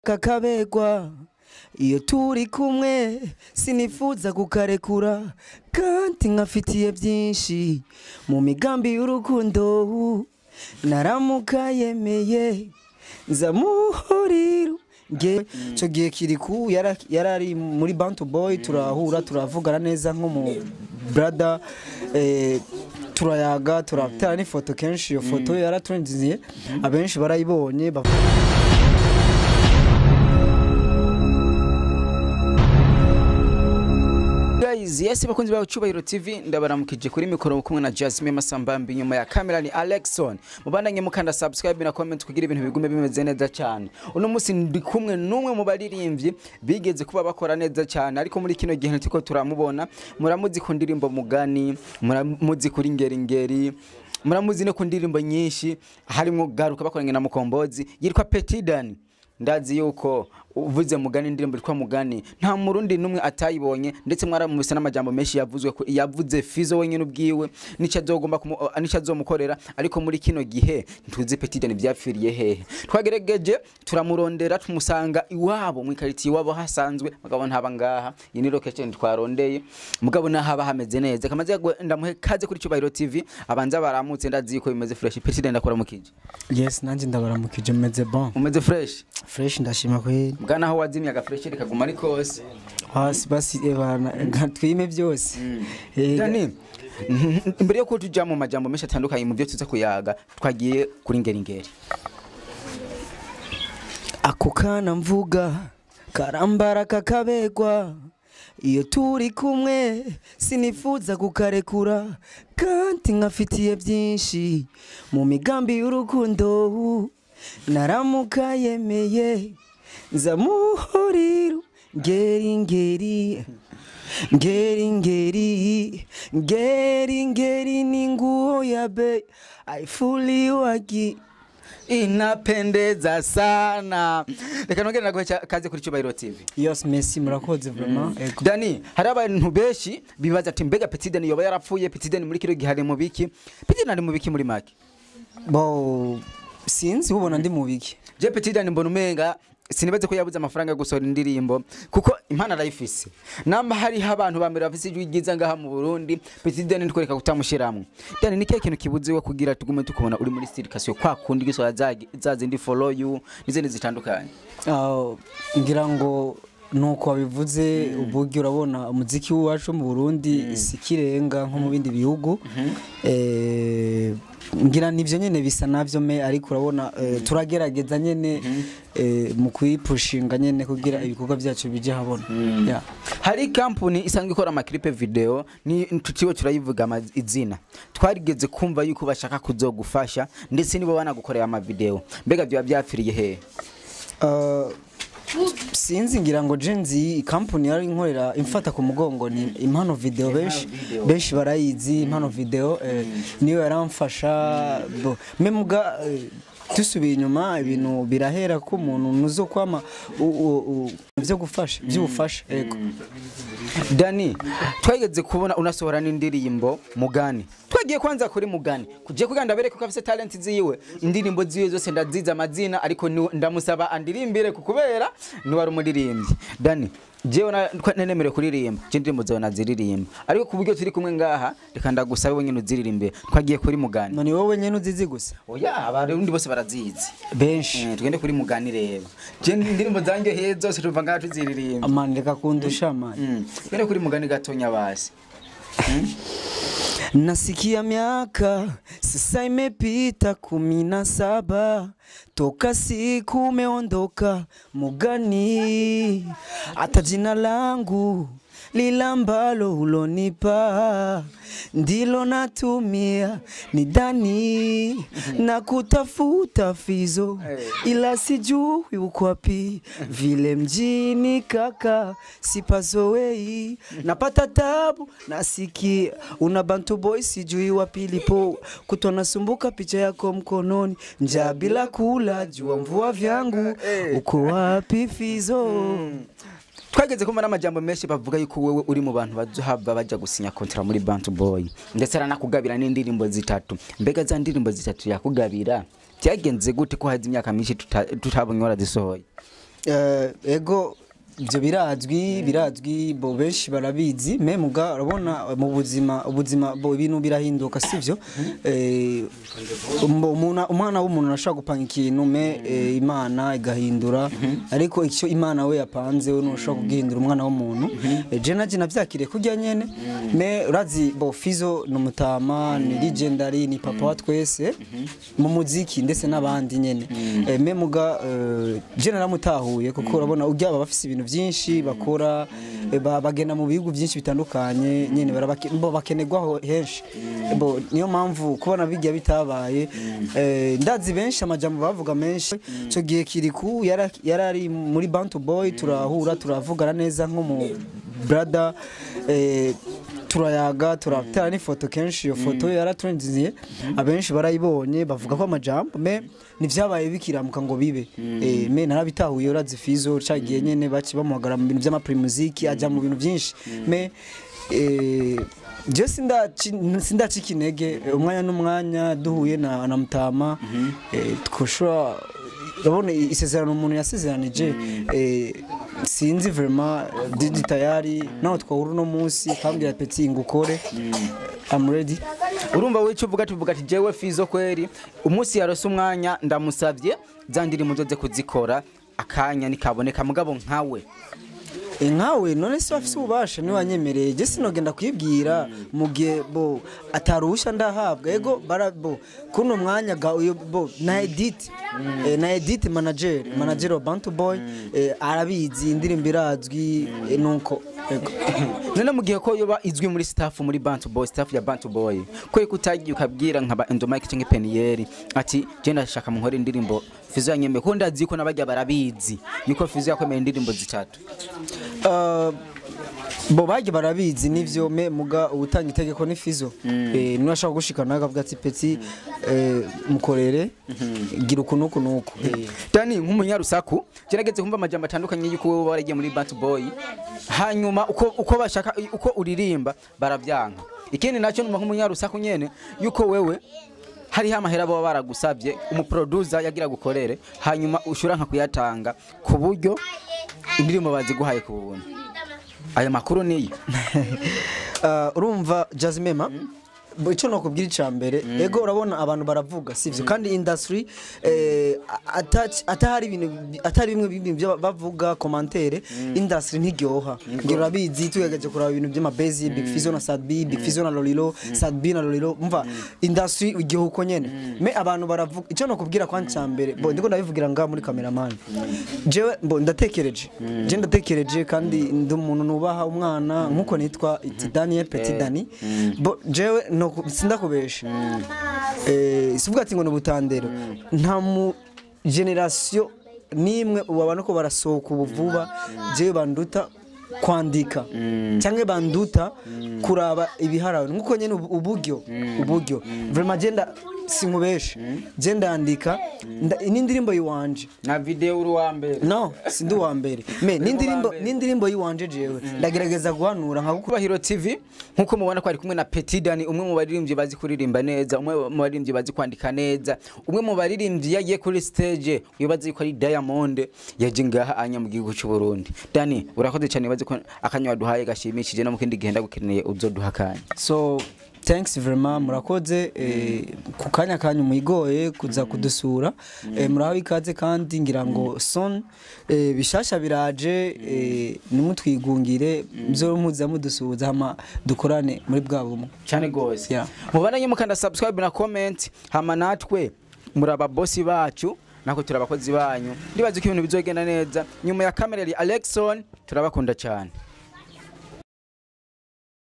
Kakabegwa iyo turi kumwe sinifuza kukarekura kandi nkafitiye byinshi mu migambi y'urukundo naramuka yemeye nzamuhorira nge cyo gihe Kirikou yarari muri Bantu Boy, turahura turavugana neza nko mu brother, turayaga turatera n'ifoto kenshi. Iyo foto yaratrendinze, abenshi barayibonye. Guys, yes, bakunzi ba Cubahiro TV, ndabaramukije. Kuri mikoro kumwe na Jasmine Masambambi, nyuma ya kamera ni Alexon. Mubandanye mukanda subscribe na comment kugira ibintu bigume bimeze neza cyane. Uno munsi ndi kumwe n'umwe mu baririmbyi bigeze kuba bakora neza cyane, ariko muri kino gihe ntiko turamubona. Muramuzi ku ndirimbo Mugani, muramuzi kuri Ngeri Ngeri, muramuzi no ku ndirimbo nyinshi harimo Garuka bakoranye na Mukombozi. Yitwa Petit Dani. Ndazi yuko uvuze Mugani, indirimbo yitwa Mugani, nta murundi numwe atayibonye, ndetse mwaramubise n'amajambo menshi yavuzwe ko yavuze Fizo wenyine ubwiwe nico azogomba nico azomukorera. Ariko muri kino gihe ntuzi Petit Dani vyapfiriye hehe. Twagerageje turamurondera, tumusanga iwabo mu quartier iwabo hasanzwe, mugabo ntaba ngaha. Iyi ni location twarondeye, mugabo nahaba hameze neza. Kamaze ndamuhe kaze kuri Cubahiro TV, abanza baramutse. Ndazi ko bimeze fresh. Petit Dani, ndakora mukije. Yes, nanje ndabaramukije, meze bon. Umeze fresh? Fresh, ndashima kweli. Bwana, aho wazimye agafresh kaguma ari kose. Hasi basi ebana twime byose. Dani, imbere yo tuja mu majambo menshi atandukanye mu byo tuza kuyaga, twagiye kuri Ngeri Ngeri. Ako kana mvuga karambara kakabegwa iyo turi kumwe sinifuza kukarekura kandi nkafitiye byinshi mu migambi y'urukundo naramuka yemeye nzamuhorira ngeri ngeri ngeri ngeri ngeri ngeri ni nguo ya bei aifuliwagi. Inapendeza sana. Reka nongere naguhe kaze kuri Cubahiro TV. Yes, merci, murakoze vraiment. Ego. Dani, hari abantu benshi bibaza ati mbega Petit Dani yoba yarapfuye? Petit Dani muri kino gihe ari mu biki? Petit Dani ari mu biki muri make? Bo, sinzi, ubona ndi mu biki? Je Petit Dani mbona umenga sinibaze ko yabuze amafaranga yo gusohora indirimbo, kuko impano arayifise. Namba hariho abantu bambere bafise ijwi ryiza ngaha mu Burundi, Petit Dani ntitwereka kutamushiramwo. Dani, ni kihe kintu kibuze kugira tugume tukubona uri muri circulation kwa kundi gisohora za zindi Follow You n'izindi zitandukanye? Ah, ngira ngo nuko wabivuze, uburyo urabona umuziki wacu mu Burundi si kirenga nko mu bindi bihugu. Ngira nivyo nyene bisa navyo me, ariko urabona turagerageza nyene mu kuyipushinga nyene kugira ibikorwa byacu bije habona. Yeah. Hari kampuni isanzwe ikora amaclip video, ni tutiwe turayivuga izina. Twarigeze kumva yuko bashaka kuzogufasha, ndetse nibo banagukorera ama video. Mbega byo byapfiriye hehe? Sinzi, ngira ngo je nzi company yari inkorera imfata ku mugongo ni Impano Video. Benshi Video. Benshi barayizi Impano Video, niyo yaramfasha. Bo memuga dusubiye inyuma ibintu birahera ko umuntu nuzo kwama byo gufasha by'ubufasha, yego. Dani, twageze kubona unasohora n'indirimbo Mugani. Twagiye kwanza kuri Mugani kugiye kugira ndabereke ko afise talent ziwe. Indirimbo ziwe zose ndaziza amazina, ariko ndamusaba andirimbire kukubera ni wari umuririmbyi. Dani, jewe nemerewe kuririmba, je indirimbo zawe naziririmba, ariko ku buryo turi kumwe ngaha reka ndagusabe wenyine uziririmbe. Twagiye kuri Mugani. None wowe nyene uzizi gusa? Oya, abarundi bose barazizi. Benshi. Tugende kuri Mugani rero. Je indirimbo zanjye he zose tuva ngaha tuziririmba. Amani, reka kundusha, mani. Tugende kuri Mugani gatonya basi. Nasikia miaka sasa imepita 17 toka siku umeondoka Mugani, hata jina langu lilambalo ulonipa ndilo natumia ni Dani, na kutafuta Fizo ila sijui uko wapi, vile mjini kaka sipazoei, napata tabu, nasikia una Bantu Boy, sijui wapi lipo, kutwa nasumbuka picha yako mkononi, njaa bila kula, jua mvua vyangu, uko wapi Fizo? Twageze kumva n'amajambo menshi bavuga yuko wewe uri mu bantu bazohava baja gusinya contrat muri Bantu Boy, ndetse aranakugabira n'indirimbo zitatu. Mbega za ndirimbo zitatu yakugabira byagenze gute ko hazi imyaka myinshi tutabonye warazisohoye? Ego, ibyo birazwi, bo benshi barabizi. Mais muga urabona mu buzima, ubuzima bo ibintu birahinduka, sivyo? Umwana w'umuntu arashobora gupanga ikintu, mais Imana igahindura. Ariko icyo Imana we yapanze, we ntushobora kugihindura, umwana w'umuntu. Je naje navyakiriye kurya nyene. Mais urazi, bo Fizo ni umutama, ni legendary, ni papa wa twese mu muziki ndetse n'abandi nyene. Mais muga je naramutahuye, kuko urabona ujya baba bafise ibintu byinshi bakora, bagenda mu bihugu byinshi bitandukanye nyene, bo bakenerwaho henshi. Bo niyo mpamvu kubona bijya bitabaye, ndazi benshi amajambo bavuga menshi. Icyo gihe Kiriku yarari muri Bantu Boy, turahura, turavugana neza nko mu brother, turayaga, turatera n'ifoto kenshi. Iyo foto yaraturinziye, abenshi barayibonye, bavuga ko amajambo, mais ntivyabaye bikiramuka ngo bibe. Mais narabitahuye. Urazi Fizo cagiye nyene baci bamuhagara mu bintu vy'ama muziki, aja mu bintu byinshi. Mais je sindacika intege. Umwanya n'umwanya duhuye na Mutama, twoshobora, urabona isezerano umuntu yasezeranije, sinzi vraiment, ndi tayari naho twahura uno munsi kambwira: "Petit, ngukore," I'm ready. Urumva wowe icyo uvuga, tuvuga ati jewe Fizo kweri umunsi yarose umwanya ndamusavye za ndirimbo nzoze kuzikora, akanya nikaboneka, mugabo nkawe? Nkawe none se wafise ububasha, niwe wanyemereye. Je sinogenda kwibwira mu gihe bo ataruhusha ndahabwa. Ego, bara bo kuno mwanya ga uyo bo na edit, na edit manager wa Bantu Boy, arabizi, indirimbo irazwi, nuko ego. None mu gihe ko yoba izwi muri staff, muri Bantu Boy, staff ya Bantu Boy, ko kutagiye ukabwira nka ba Endo Mike cyangwa Peniel ati je ndashaka munkore indirimbo, Fizo yanyemeye, ko ndazi ko nabajya barabizi yuko Fizo yakomeye indirimbo zitatu? Bo bagiye barabizi nivyo, mais muga ubutanga itegeko ni Fizo. Niwe ashaka gushikana nawe akavuga ati: "Petit, mukorere, gira uku nuku nuku." Dani, nk'umunyarusaku, gerageze kumva amajambo atandukanye yuko wowe waragiye muri Bantu Boy, hanyuma uko bashaka uko uririmba baravyanka. Ikindi nacyo numva nk'umunyarusaku nyene yuko wewe hariho amahera baba baragusabye, umuproducer yagira gukorere, hanyuma ushura nka kuyatanga ku buryo indirimbo baziguhaye ku buntu. Ayo makuru niyo? Urumva Jasmine, icyo nokubwira icya mbere, ego, urabona abantu baravuga, sivyo? Kandi industry, atahari ibintu, atari bimwe bintu byo bavuga, commentaire, industry ntiryoha. Ngira urabizi, tugerageje kuraba ibintu by'amabezi, Big Fizzo na Sadbi, Big Fizzo na Lolilo, Sadbi na Lolilo, umva industry igihe uko nyene. Mais abantu baravuga. Icyo nokubwira kwa icya mbere, bo ndiko ndabivugira ngaha muri cameraman, jewe bo ndatekereje, je ndatekereje kandi ndi umuntu nubaha umwana nkuko nitwa iti Daniel Petit Dani. Bo jewe no sindakubesha, sivuga ati ngo ni ubutandero, nta mu generation nimwe ubu abantu ko barasohoka ubu vuba jewe banduta kwandika cyangwa banduta kuraba ibiharawe nkuko nyene uburyo. Vraiment je sinkubeshe, je ndandika n'indirimbo yiwanje. Na video uri uwa mbere? No, sindi uwa mbere, mais n'indirimbo yiwanje jewe ndagerageza guhanura nka Kubahiro TV, nkuko mubona ko ari kumwe na Petit Dani, umwe mu baririmbyi bazi kuririmba neza, umwe mu baririmbyi bazi kwandika neza, umwe mu baririmbyi yagiye kuri stage wibaza yuko ari Diamond yaje ngaha anya mu gihugu cy'u Burundi. Dani, urakoze cyane, bazi ko akanya waduhaye gashimishije, no mu kindi gihe ndagukeneye uzoduha akanya. So thanks vraiment, murakoze ku kanya kanyu muyigoye kuza kudusura. Muraho ikaze, kandi ngira ngo son bishasha biraje, nimutwigungire mzo muza mudusuhuza, hama dukorane muri bwa bumwe. Cyane gose. Yeah. Mubandanye mukanda subscribe na comment, hama natwe muri ababosi bacu, nako turi abakozi banyu. Ndibaza ko ibintu bizogenda neza. Nyuma ya kamera yari Alexon, turabakunda cyane.